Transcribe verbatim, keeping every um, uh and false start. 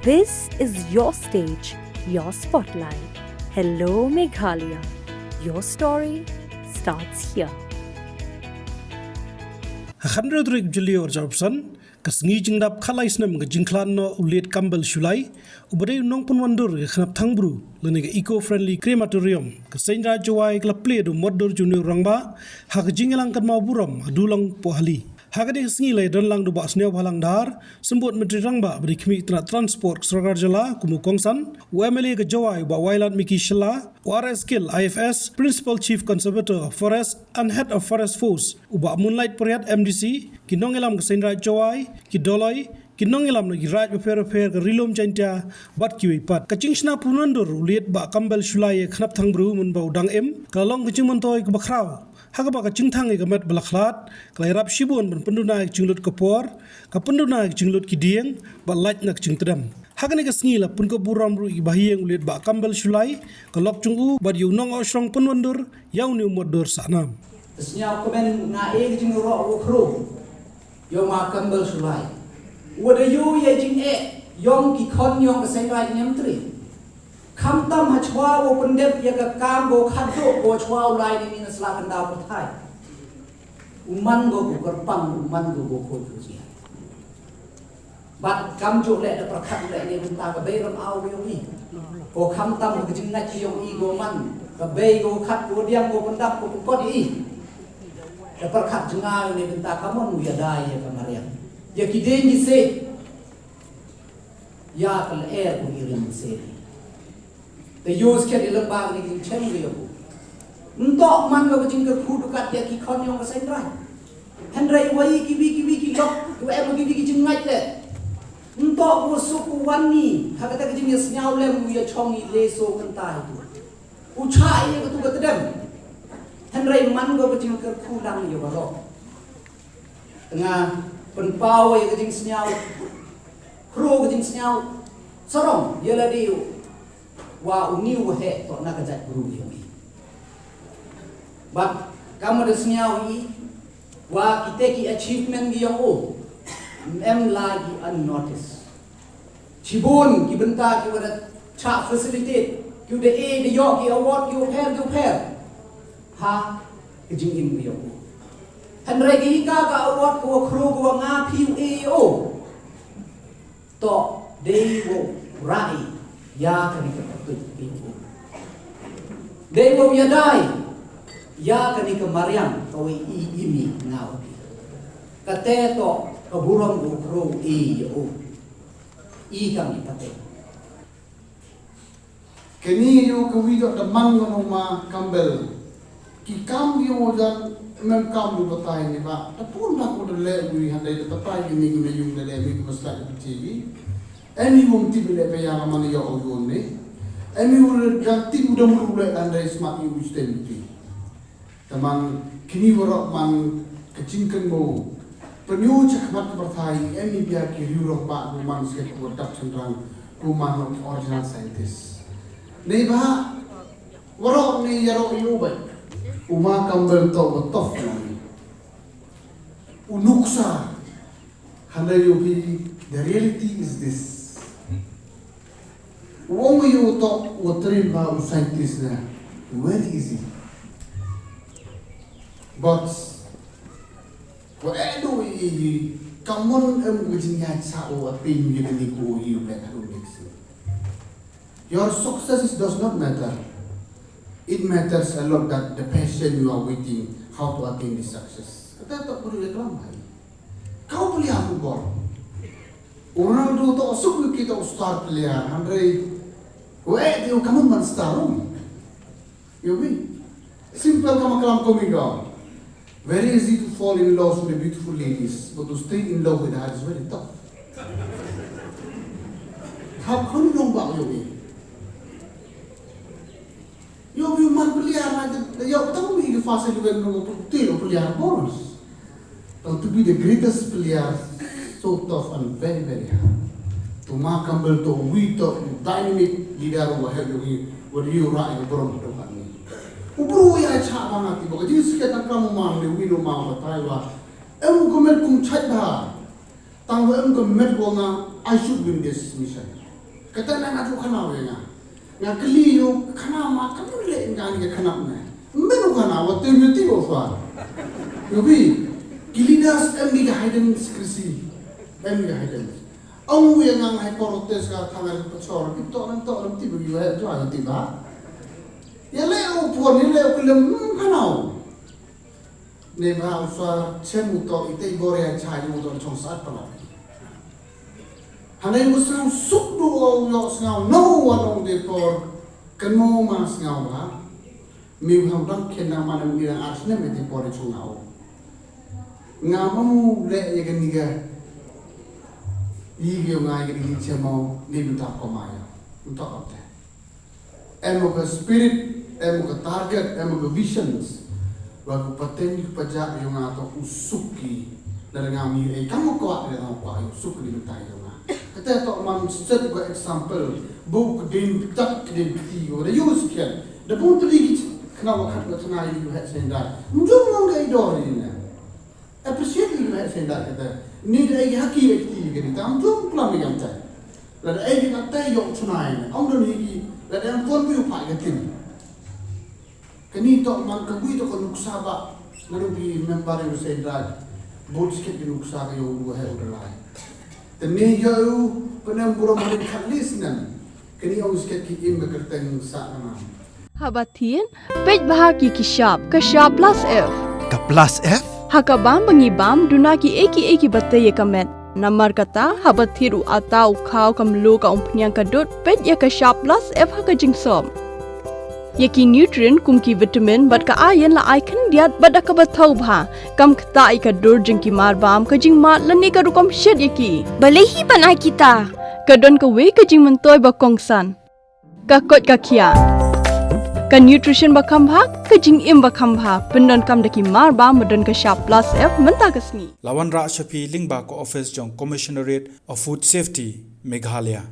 This is your stage, your spotlight. Hello, Meghalaya. Your story starts here. Ha khathynriew tarik Jylliew arhajar arphew san, ka sngi jingdap khatlai snem ka jingkhlad noh u Late Kambel Shullai, uba dei u nongpynwandur ka Khnapthangbru, lane ka Eco Friendly Crematorium, ka Seiñraij Jowai ka la plie da u mot dur jong une u rangbah ha ka jingïalang kynmaw burom ha Dulong Pohali. Ha kane ka sngi la ïadon lang da u Bah Sniawbhalang Dhar, Symbud Myntri Rangbah ba dei khmih tnat Transport ka sorkar jylla kum u kongsan, u M L A ka Jowai u Bah Wailadmiki Shylla, u R S Gill I F S, Principal Chief Conservator of Forest and Head of Forest Force, u Bah Moonlight Pariat M D C, ki nongïalam ka Seiñraij Jowai, ki Doloi, ki nongïalam na ki raij bapher bapher, ka Rilum Jaiñtia bad kiwei pat. Ka jingshna pynwandur u Late Bah Kambel Shullai ïa ka Khnapthangbru mynba u dang im ka la long ka jingmyntoi kaba khraw, ha kaba ka jingthang ïa ka met ba la khlad ka la ïarap shibun ban pynduna ïa ka jinglut ka por, ka pynduna ïa ka jinglut ki dieng bad lait na ka jingtdem. Ha kane ka sngi la pynkup burom ruh ïa ki bahaïing u Late Bah Kambel Shullai, ka lok jong u bad ïa u nongohshnong pynwandur ïa une u mot dur sahnam. Te sñiaw kmen nga e ka jingïaroh wa khraw ïa u ma Kambel Shullai, wa da ïoh ïa jingeh yong ki khon yong ka Seiñraij Niamtre. Khamtam ha chwa wow pyndep ïa ka kam ko khadduh ko chwa u lai ni na sla kyndaw pyrthai, u man ko ko kyrpang, u man ko ko khot ko jia. Bad kam juh leh da pyrkhat leh ne bynta ka bei ram aw yong i. Ko khamtam ka jingngait yong i ko man ka bei ko khat ko diang ko pyndap ko pynkot i. Da pyrkhat jngai ne bynta ka mon u ïadai ïa ka mariang, ïa ki ding ki se, ïa ka lyer ko i ring se. Te ïoh skhem i lem bang ni kin chem ri aku. Ntok man ka jingkyrkhu dukat ïa ki khon yong ka Seiñraij. Hynrei wei ki wi ki wi ki lok, ki wa em ki wi ki jingngait le. Ntok ko suk u wan ni ha kata ka jingïasñiaw lem u ïa chong i le so kynta itu. U cha ïa ka tu ka tedem. Hynrei man ka jingkyrkhu lang ïa baroh. Nga pynpaw ïa ka jingsñiaw, khraw ka jingsñiaw sarong ïa lade u wa u ñiu wa heh toh na ka jaitbru ïa u i. Bad kam da sngiaw i wa kite ki achievement ki yong u em la ki unnoticed. Chibun ki bynta ki wa da chah facilitate, ki wa da e da ïoh ki award ki wa pher ki wa pher ha ka jingim ki yong u. Hynrei ki ka ka award ko wa khraw ko wa nga phi u e ïa u. Toh dei wow rai ïa kane ka pyrtuit phi u. Dei wow ïadai ïa kane ka mariang ka wei i imi nga u phi. Kate toh ka burom ko khraw e ïa u. I kam i pate. Kini yu ka wi da man ngan ma Kambel. Ki kam yu jan mem kam yu batai ni ba. Ta pun ba ku da le wi handai da batai ni ni yu da le mi ku sa T V. Eni wong ti bile pe ya man yo o yo ni. Eni wong da ti u da mu le handai sma yu stem ti. Te man kini waroh man ka jingkynmaw. Pynïoh cha khmat ka pyrthai em i bia ki riew rangbah ba man sket ko dap chynrang ko man original scientist. Nei ba waroh nei ïaroh ïa u bai. U ma Kambel to ba tough man. U nuksa. Hynrei ïa u phi, the reality is this. Wong ïa u tok u train ba u scientist na very easy. But wa edu i i ka mon em u jingïaid sa u a pin ïa ni ko ïa u pek adu mix. Your success does not matter. It matters a lot that the passion you are waiting how to attain this success. Kata tok puri reklam hai. Kau player football. Ronaldo to suk ki to star player. Hynrei we di u kamun man star um. Ïa wi. Simple kama kalam komi ka. Very easy to fall in love with the beautiful ladies, but to stay in love with her is very tough. Hap khun long ba ïa wi. Ïa wi man player na ïa tang mi ke fast eleven no to ti lo player bonus. To be the greatest player, so tough and very, very hard. To ma Kambel to wi to dynamic leader wa help ïa wi wa ïa ra ïa borom to kan ni. U bru ïa cha ba nga ti ba ka jing sikat na kam ma le wi no ma ba tai wa. Em ko met kum chait ba. Tang wa em ko met wa nga, I should win this mission. Kata na nga tu khana ïa nga. Nga kylli ïa u khana ma kam leh nga ni ka khana ne. Mem u khana wa tu ïa ti wa fa. Ïa bi ki leaders em ni ka hidden secrecy. Em ni ka hidden. Ong ïa nga ngai protest ka thang ka pachor. Ki to nang to nang ti ba ïa tu nang ti ba. Ïa le u pon ïa le u kylli khana. Ne ba u sa chem u to ite i bor ïa cha u to chong sat pala. Hangne u sa suk du o yo sngaw no wa nong de por kano ma sngaw ba. Mi u ham dang ken na ma nang ira ar snem ite por chong ngau. Nga mu le ye ga ni ga. Yi ge nga ye ga ni chem o ni du ta ko ma ya. U to ko te. Em ka spirit, em ka target, em ka visions. Wa ku pateng ku pajak ïa nga to u suk ki. Lada nga mi ei kam ko wa lada nga ko u suk ki mynta ïa nga. Kata to man set ka example. Bu ka din tak ka din kti ko da yu sikian. Da bu tu di ki kena wa khat wa tena yu het senda. Mjung ngong ka idor ni na. Appreciate ïa ka sendar kata. Ni da ai haki da kti ka ni tam tum klam ïa ka. Lada ai ka tai yok chunai ne. Ong don hiki lada am pon bu pa ka tin. Kani to man ka bui to ka nuksa ba. Nanu bi member ïa sendar. Bot sikit ki nuksa ka yo u he u dalai. Te ni yo u penem burom hari khat lis nan. Kani ong sikit ki im ka kerteng sa kana. Haba thied, peit bha ki ki shap, ka shap plus F. Ka plus F? Ha ka bam ba ngi bam, duna ki ei ki ei ki ba tei ïa ka met. Namar kata, haba thied u ata u khaw ka mluh ka umphniang ka dud, peit ïa ka shap plus F ha ka jingsop. Ïa ki nutrient kum ki vitamin bad ka iron la ai khyndiat bad da kaba thaw bha. Kam ktah ïa ka dur jong ki mar bam ka jingmad lane ka rukom shet ïa ki. Balei hi ban ai kita? Ka don kawei ka jingmyntoi ba kongsan. Ka koit ka khiah. Ka nutrition ba kham bha, ka jingim ba kham bha. Pyndonkam da ki mar bam ba don ka shap plus F mynta ka sngi. La wanrah sha phi lyngba ka office jong Commissionerate of Food Safety, Meghalaya.